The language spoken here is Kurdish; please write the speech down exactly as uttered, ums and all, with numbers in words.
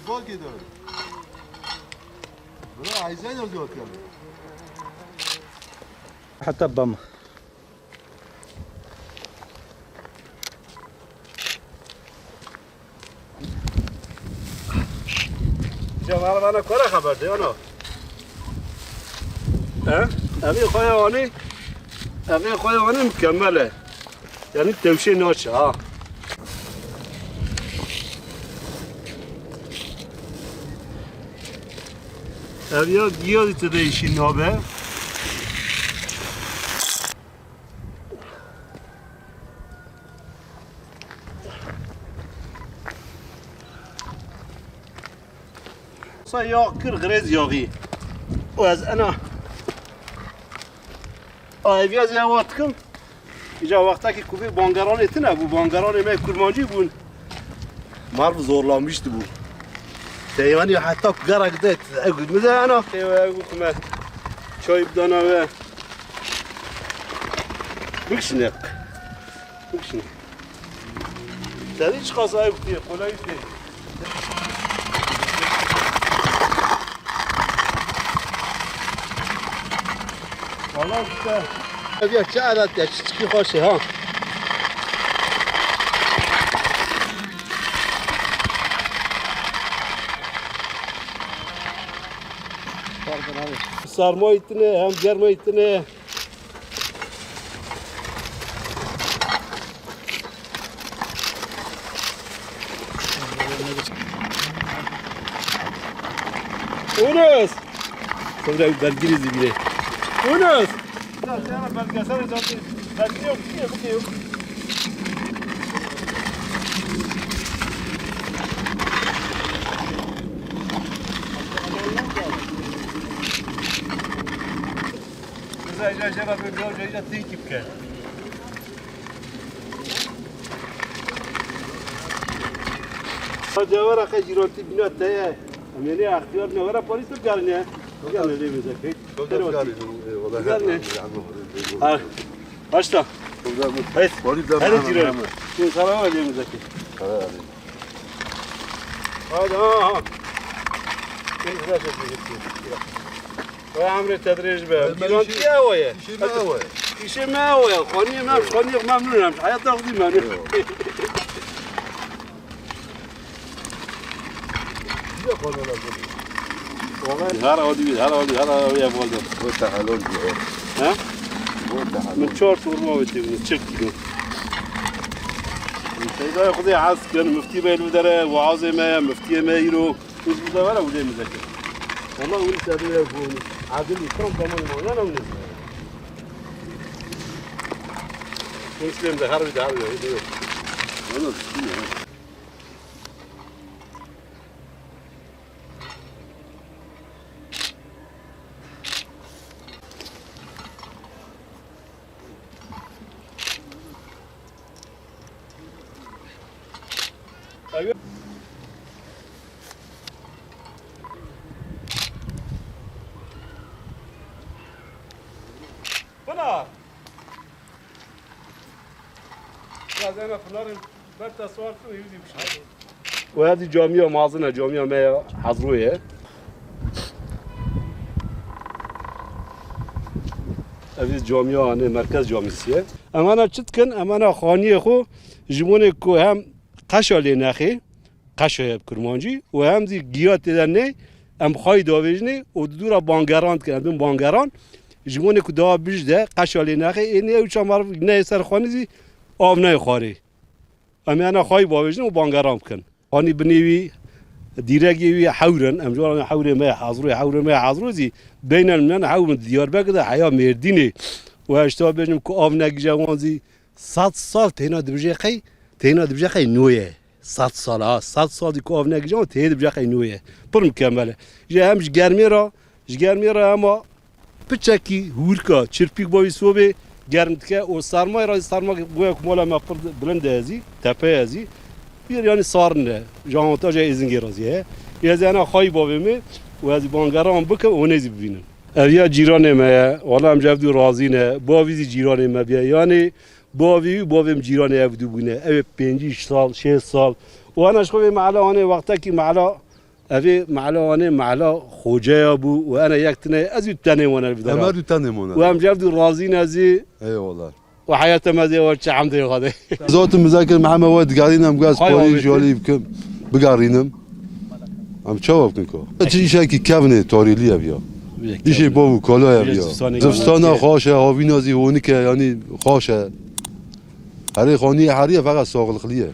Bak gidiyor. Bura Ayzen yazıyor. Hatta bam. Cevher bana kore haber de, ano. He? Evê xwe ya anî, evê xwe ya anî mükemmel e. Yani tevşê naçe ha. Ev ya giya dî tide işî nabe. Sa yağ kir, xirêz yağî. Û ez ena ayviya zî hewa dikim. Îca wextekî ku vê bangeranê tune bû, bangeranê me kurmancî bûn. Merv zorlanmış dibû. Te yanî heta ku gerek de, ew min de ena. Ew, ew ku me çay bidana we. Bikşine. Bikşine. Te dî çiqas ew tê, qolay tê. Valla işte. Ev ya çi alet ya, çi çikî xweş e ha. Sarmayî tine, hem germayî tine. Yunus! Sonra belginizi bile. Yunus! Ya sen belgesel zaten belge yok, bir şey yok, bir şey yok. Bize iyice, iyice, iyice, iyice, iyice, iyice, iyice, iyice, iyice, iyice, iyice, Ha, cewera xwe jîrantî bîna te ye. Em ê nê extiyar ne, were polîs bigerine. Bigerine lê mêzekê. Bigerine. Ha. Başla. Hayır. Hadi cîran. Şimdi sana var lê mêzekê. Hadi ha. Şimdi güzel ses. Vay emrê te dirêj be. Cîrantî ew e. Îşê me ew e. Îşê me ew e. Xaniyê me, xaniyê memnûn em. Heyata xwe dî memnûn. Her odî, her odî, her odî ya bolda. O tehelon diyor. He? O tehelon. Min çar torma wê tê, min çil kilo. Seydayê Xwedê hez kin, miftî me li dere, waazê me, miftiyê me îro. Biz burada var ya, bu demiz zaten. Ama bunu sen ne yapıyorsun? Adil İslam zaman mı? Lan onu. Muslim de harbi de harbi de. Onu tutuyor. Pınar. Biraz hemen Pınar'ın ber tasarrufunu yüz yumuşak. Û hevdî camiya mezin e, camiya me ya Hezroyê ye. Ev camiya, hani merkez camisi ye. Em ana çi dikin? Em ana xaniyê xwe ji bo ku hem qeşa lê nexê, qeşa ye bi kurmancî, û hem zî giya tê de ney, em xayî davêjinê û di dû re bangeran dikin, em bin bangeran, ji bo ku daha bij de qeşa lê nexê, ê nê ew çamar neyê ser xanî zî av neyê xwarê. Em ê ana xayî bavêjin û bangeran bikin. Anî binê wî, dîregê wî hewr in. Em ji wan hewrê me ye Hezrû, hewrê me ye Hezrû zî beynel min hewr in. Diyarbekir de heya Mêrdînê. Û ez ji te bêjim ku av negije wan zî sed sal têna dibije qey, têna dibije qey nû ye. Sed sal ha, sed sal zî ku av negije wan tê dibije qey nû ye. Pir mukemel e. Ji hem ji germê re, ji germê re hema piçekî hûrka, çirpîk bavî sobê germ dike û sermayê re, serma goya ku mala me pir bilind e zî, tepe ye zî, bir yanî sarin e, ji avantaja êzingê re zî heye. Ez ê ana xayî bavê me û ez ê bangeran bikim û hûn ê zî bibînin. Ev ya cîranê me ye, wala em ji hev dû razî ne, bavî zî cîranê me bûye, yanî bavê wî bavê min cîranê hev dû bûne, ew ê pêncî sal, şêst sal. Û ana ji xwe vê mehela anê wextekî mehela Evê mehla wan ê mehla xoceya bû û ene yek tine ez û tenê wan el Em her bidara. Du tenê mone. Û em cev du razî ne zî Eyvallah. Û heyata me zî ew çi hemdê Xwedê. Zaten mizakir Mihemed we digarînim, gaz Hay parî Ahmet. Jolî bikim, bigarînim. Em çawa bikin ko? Çi işekî kevnê tarîlî ev ya. Bîşê bav û kala ev ya. Bîşê zistanê Zivistana kevnê. Xaş e, havîna zî honik e, yanî xaş e. Herê xanî ye, herî ye, feqet saxlixlî ye.